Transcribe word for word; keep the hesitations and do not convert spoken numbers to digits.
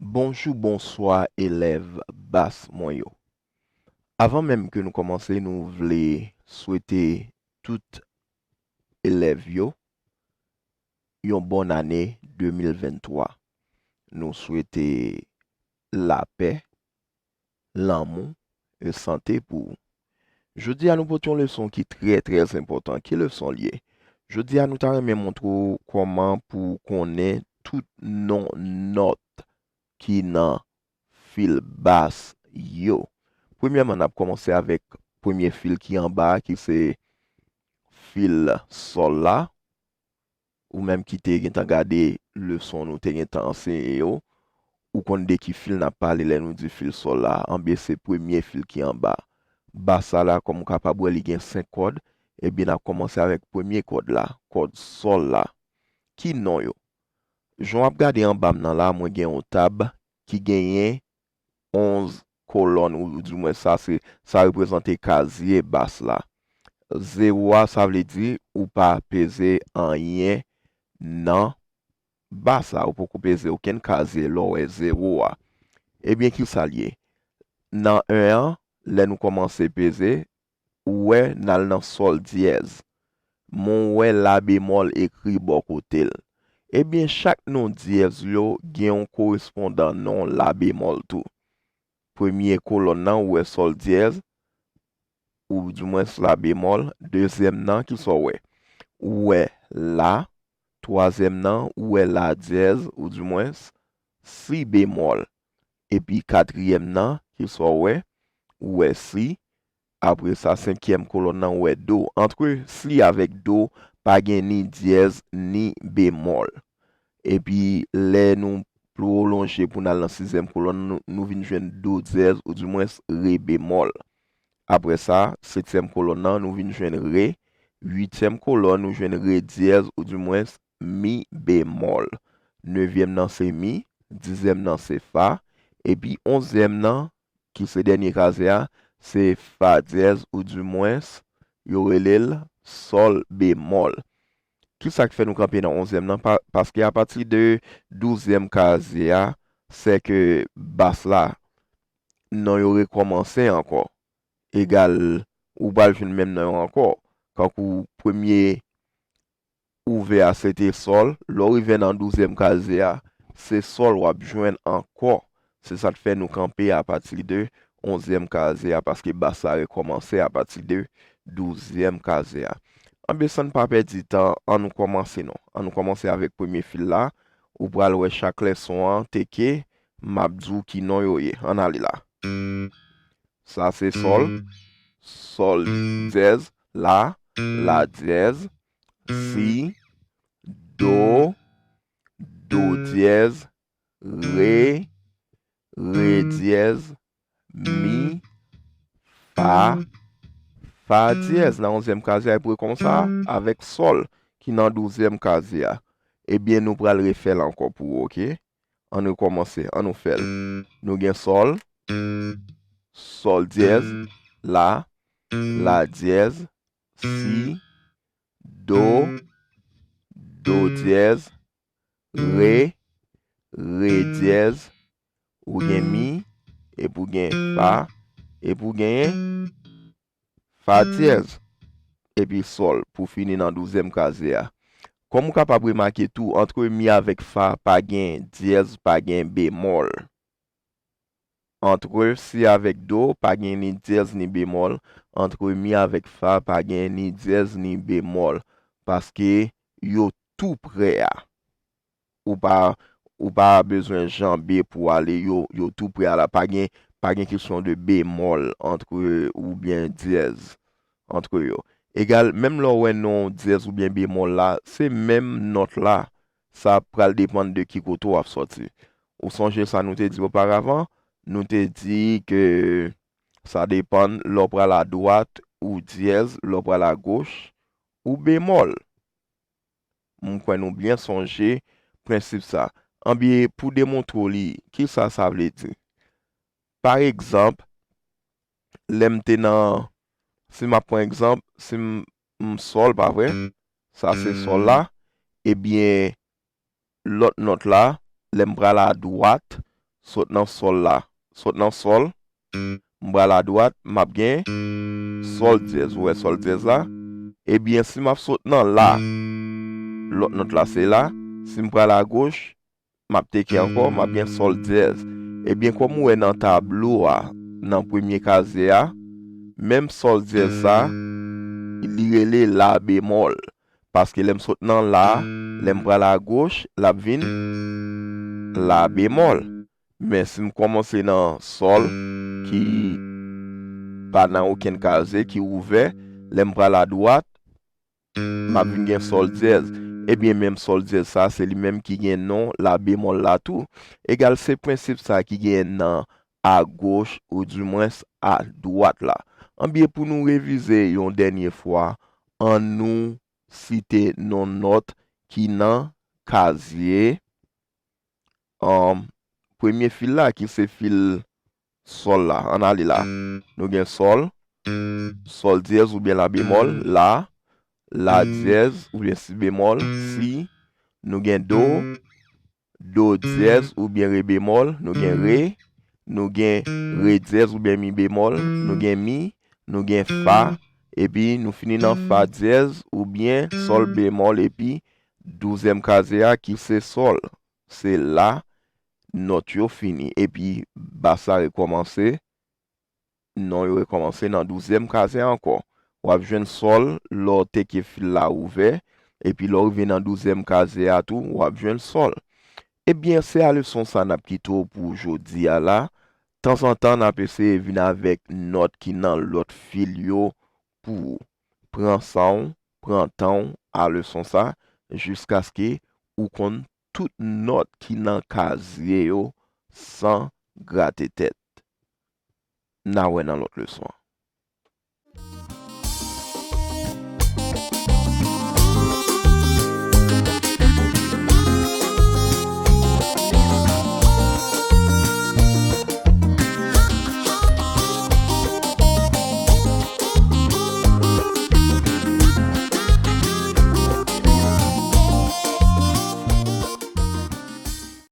Bonjou, bonswa, elèv bas mwen yo. Avan menm ke nou kòmanse, nou vle swete tout elèv yo yon bòn ane de mil venntwa. Nou swete lapè, lanmou e sante pou ou. Jodi a, nou pote yon leson ki trè, trè enpòtan. Ki leson l ye? Jodi a, nou ta renmen montre w kòman pou w konnen tout non nòt ki nan fil bas yo. Premyèman, n ap kòmanse avèk premye fil ki anba a, ki se fil sòl la. Ou menm ki te gentan gade leson nou te gentan anseye yo, ou konn de ki fil n ap pale lè nou di fil sòl la. Anben, se premye fil ki anba. Bas la, kòm ou kapab wè, li gen senk kòd. Ebyen, n ap kòmanse avèk premye kòd la, kòd sòl la. Ki non yo? Jan w ap gade anba m nan la, mwen gen yon tab ki genyen onz kolòn, ou, ou di mwen sa se, sa reprezante kazye bas la. Zewo a, sa vle di ou pa peze anyen nan bas la, ou poko peze okenn kazye lè w wè zewo a. Ebyen, ki sa l ye? Nan en an, lè nou kòmanse peze, ou wè n al nan sòl dyèz. Men w wè la bemòl ekri bò kote l. Ebyen, chak non dyèz yo gen yon korespondan non la bemòl tou. Premye kolòn nan, ou wè sòl dyèz, ou di mwens la bemòl. Dezyèm nan, ki sa w wè? Ou wè la. Twazyèm nan, ou wè la dyèz, ou di mwens si bemòl. Epi katriyèm nan, ki sa w wè? Ou wè si. Apre sa, senkyèm kolòn nan, ou wè do. Antre si avèk do, pa gen ni dyèz ni bemòl. Epi, lè nou pwolonje pou n al nan sizyèm kolòn, nou, nou vin jwenn do dyèz, ou di mwens re bemòl. Apre sa, setyèm kolòn nan, nou vin jwenn re. Uityèm kolòn, nou jwenn re dyèz, ou di mwens mi bemòl. Nevyèm nan, se mi. Dizyèm nan, se fa. Epi, onzyèm nan, ki se dènye kazye a, se fa dyèz, ou di mwens, yo rele l sòl bemòl. Ki sa k fè nou kanpe nan onzyèm nan? Pa, paske apati de douzyèm kazye a, se ke bas la, non yo rekòmanse ankò. Egal, ou pral jwenn menm non yo ankò. Kankou premye ouvè a, se te sòl. Lè w rive nan douzyèm kazye a, se sòl w ap jwenn ankò. Se sa k fè nou kanpe apati de onzyèm kazye a, paske bas la rekòmanse apati de douzyèm kazye a. Anben, san n pa pèdi tan, ann nou kòmanse non. Ann nou kòmanse avèk premye fil la. Ou pral wè chak lèson an, teke, m ap di w ki non yo ye. Ann ale la. Sa se sòl, sòl dyèz, la, la dyèz, si, do, do dyèz, re, re dyèz, mi, fa, fa dyèz. Nan onzyèm kazye a, epi konsa, avèk sòl ki nan douzyèm kazye a. Ebyen, nou pral refè l ankò pou ou, oke? Ann rekòmanse, ann nou fè l. Nou gen sòl, sòl dyèz, la, la dyèz, si, do, do dyèz, re, re dyèz, ou gen mi, epi ou gen fa, epi ou genyen fa dyèz, epi sòl pou fini nan douzyèm kazye a. Kòm ou kapab remake tou, antre mi avèk fa pa gen dyèz, pa gen bemòl. Antre si avèk do, pa gen ni dyèz ni bemòl. Antre mi avèk fa, pa gen ni dyèz ni bemòl. Paske yo tou prè a. Ou pa, ou pa bezwen janbe pou ale, yo, yo tou prè a la. Pa gen, pa gen kesyon de bemòl antre oubyen dyèz antre yo. Egal, menm lè w wè non dyèz oubyen bemòl la, se menm nòt la. Sa pral depann de ki kote w ap sòti. Ou sonje sa nou te di oparavan? Nou te di ke sa depann, lè w pral adwat, ou dyèz, lè w pral agoch, ou bemòl. M kwè nou byen sonje prensip sa. Anben, pou demontre w li, ki sa sa vle di? Pa egzanp, lè m te nan, si m ap pran egzanp, si m, m sòl, pa vre? Sa se sòl la. Ebyen, lòt nòt la, lè m pral a dwat, sot nan sòl la, sot nan sòl, m pral adwat, m ap gen sòl dyèz. Ou wè sòl dyèz la? Ebyen, si m ap sot nan la, lòt nòt la se la, si m pral agoch, m ap teke ankò, m ap gen sòl dyèz. Ebyen, kòm ou wè nan tablo a, nan premye kazye a, menm sòl dyèz sa, li rele la bemòl. Paske lè m sot nan la, lè m pral agoch, l ap vin la bemòl. Men si m kòmanse nan sòl, ki pa nan okenn kazye, ki ouvè, lè m pral adwat, m ap vin gen sòl dyèz. Ebyen, menm sòl dyèz sa, se li menm ki gen non la bemòl la tou. Egal, se prensip sa ki gen nan agoch, oudimwens adwat la. Anbyen, pou nou revize yon dènye fwa, annou site non nòt ki nan kazye. Ann, premye fil la, ki se fil sòl la. Ann ale la. Nou gen sòl, sòl dyèz oubyen la bemòl, la, la dyèz oubyen si bemòl, si. Nou gen do, do dyèz oubyen re bemòl, nou gen re, nou gen re dyèz oubyen mi bemòl, nou gen mi, nou gen fa, epi nou fini nan fa dyèz oubyen sòl bemòl, epi douzyèm kazye a ki se sòl. Se la nòt yo fini. Epi bas la rekòmanse, non yo rekòmanse nan douzyèm kazye a ankò. W ap jwenn sòl lè w teke fil la ouvè, epi lè w rive nan douzyèm kazye a tou, w ap jwenn sòl. Ebyen, se a leson sa n ap kite w pou jodi a la. Tanzantan, n ap eseye vin avèk nòt ki nan lòt fil yo pou ou. Pran san w, pran tan w a leson sa, jiskaske ou konn tout nòt ki nan kazye yo san grate tèt. N a wè nan lòt leson an.